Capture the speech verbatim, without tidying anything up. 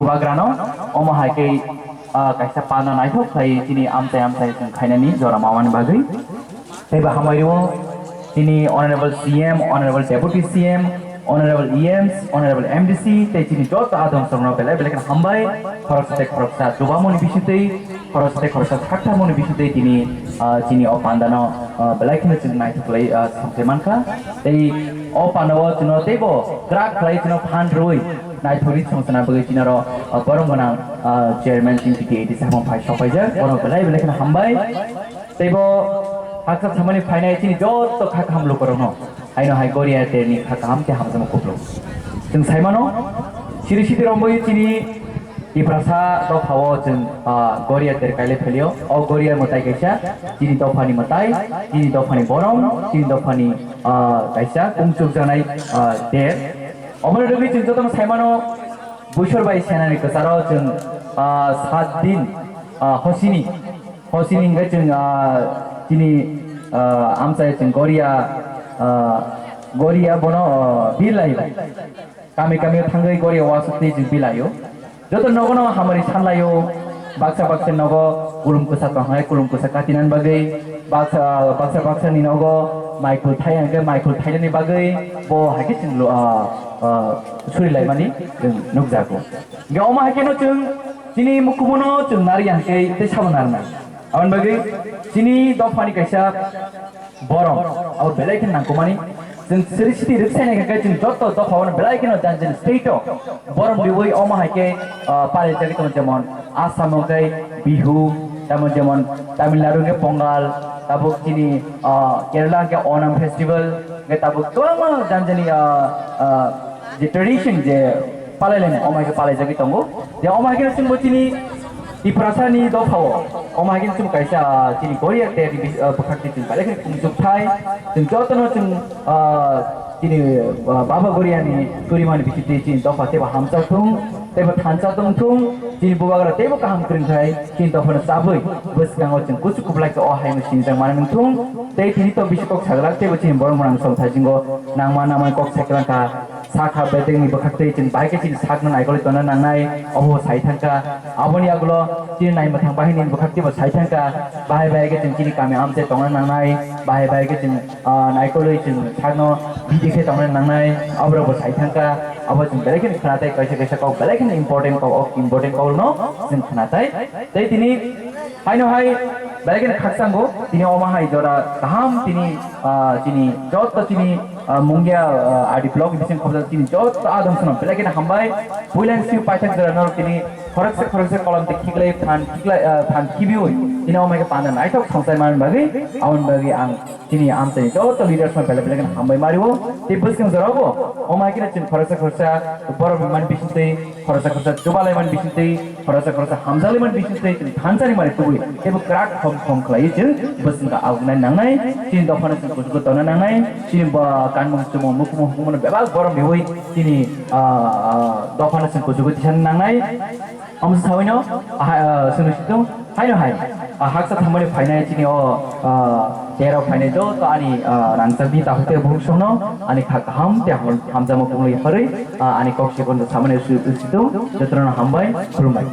Bubagrano omo hai khe, ah, kaisa panda naithok khlai chini amchai amchai chwng khainani jora mamani bagwi. Tei bo hambai rwo chini Honorable C M, Honorable Deputy C M, Honorable E Ms, Honorable M D C tei chini joto adong sorokno belai belai kheno hambai. Khoroksa tei khoroksa chubamoni bisingtwi, khoroksa tei khoroksa sakthakmoni bisingtwi tini, ah, chini o pandano, ah, belai kheno chwng naithok khlai, ah, samkhe mankha. Tei o pandao chwngno teibo kwrak khlai chwngno phan rwui naithokni songchana bagwi chini oro, ah, borom gwnang, ah, chairman chini T T A D saphang phai sokpaijak, bono belai belai kheno hambai. Teibo haksa samani phainai chini joto kha kaham lukurokno haino hai Goria terni kha kaham tei hamjakma kuplung. Chwng saimano, siri sidi romwi chini Tiprasa dophao chwng, ah, Goria ter kaile phelio. O Goria mwtai kaisa chini dophani mwtai, chini dophani borom, chini dophani, ah, kaisa kungchukjaknai, ah, ter. Omono rwgwi chwng jotono saimano, Buisor bai senani kwcharo chwng, ah, sat din, ah, hosini, hosini hwnkhe chwng, ah, chini, ah, amchai chwng Goria, ah, Goria bono, ah, bilaio. Kami kami thangwi Goria wasuk twi chwng bilaio. Joto nogono hamari sanlaio. Baksa baksa nogo kulum kwsa tongnai, kulum kwsa katinani bagwi, baksa, baksa, baksa ni nogo mai khul thai hwnkhe mai khul thainani bagwi bo hai khe chwng lo, ah, ah, surilaimani chwng nukjago. Hwnkhe omo hai kheno chwng chini mukhumono chwng nari ya hwnkhe tei sabo narwknai. Aboni bagwi chini dophani kaisa borom, abo belai khe nangkukmani. Chwng siri siri rwksainai khe chwng joto dophao belai kheno jani jani state o borom riui omo hai khe, ah, palaijagwi tongo, jemon Assam o khe Bihu, tamo jemon Tamil Nadu o khe Pongal, tabuk chini, ah, Kerala o khe Onam festival, hwnkhe tabuk kwbangma jani jani, ah, ah, je tradition je palailainai, omo hai khe palaijagwi tongo. Je omo hai kheno chwngbo chini Tiprasani dophao, omo hai kheno chwng kaisa, ah, chini Goria terni bis-, ah, bwkhak twi chwng belai kheno kungchuk thai. Chwng jotono chwng, ah, chini, ah, Baba Goriani turimani bisingtwi chini dopha teibo hamchak thung, teibo thansa tong thung, chini bubagra teibo kaham kwrwng khai, chini dophano chabwi bwskango chwng kuchuk kuplai khe o haino sinijak manwi wng thung. Tei tini to bisi kok saglak, teibo chini borok mwnang song thaisingo nangma nangmani kok sai kwlangkha. Sakha bedengni bwkhaktwi chwng bahai khe chini sakno naikolwi tongna nangnai, obo sai thangkha. Aboni yagulo chini naimwthang bahaini bwkhaktwibo sai thangkha. Bahai bahai khe chwng chini kami amchai tongna nangnai, bahai bahai khe chwng, ah, naikolwi chwng sakno bidi khe tongna nangnai, aborokbo sai thangkha. Abo chwng belai kheno khwnathai, kaisa kaisa kok belai kheno important kok, o important kokno chwng khwnathai. Tei tini haino hai belai kheno khakchangbo, tini omo hai jora kaham tini, ah, chini joto chini, ah, Mungia, ah, R D block bising khobjak chini joto adong sono belai kheno hambai. Puila ni simi paithak jora norok tini khoroksa khoroksa kolom tei khiklai phan khiklai, ah, phan khibiui tini omo hai khe panda naithok songchai manani bagwi, aboni bagwi ang chini amchaini joto leaders no belai belai kheno hambai mario. Tei bwskang jorao bo omo hai kheno chwng khoroksa khoroksa borok ni man bisingtwi, khoroksa khoroksa chubalai man bisingtwi, khoroksa khoroksa hamjakli man bisingtwi chwng thansa ni mani tubui teibo kwrak thom thom khlaiwi chwng bwswngkha augnai nangnai. Chini dophano chwng kuchugo tongna nangnai. Chini bo kanmung chumung mukhumung hukumono bebak borom riui chini, ah, ah, dophano chwng kuchugo tisana nangnai. Omo sawino, ah, ah, chwngno situng. Haino hai, ah, haksa thangmani phainai chini o, ah, tero phainai joto ani, ah, rangchakni takhuk tei bukhuk songno ani kha kaham tei ham-, hamjakma kukno yapharwi, ah, ani kok siphon samani usi-, usitung jotono hambai khulumbai.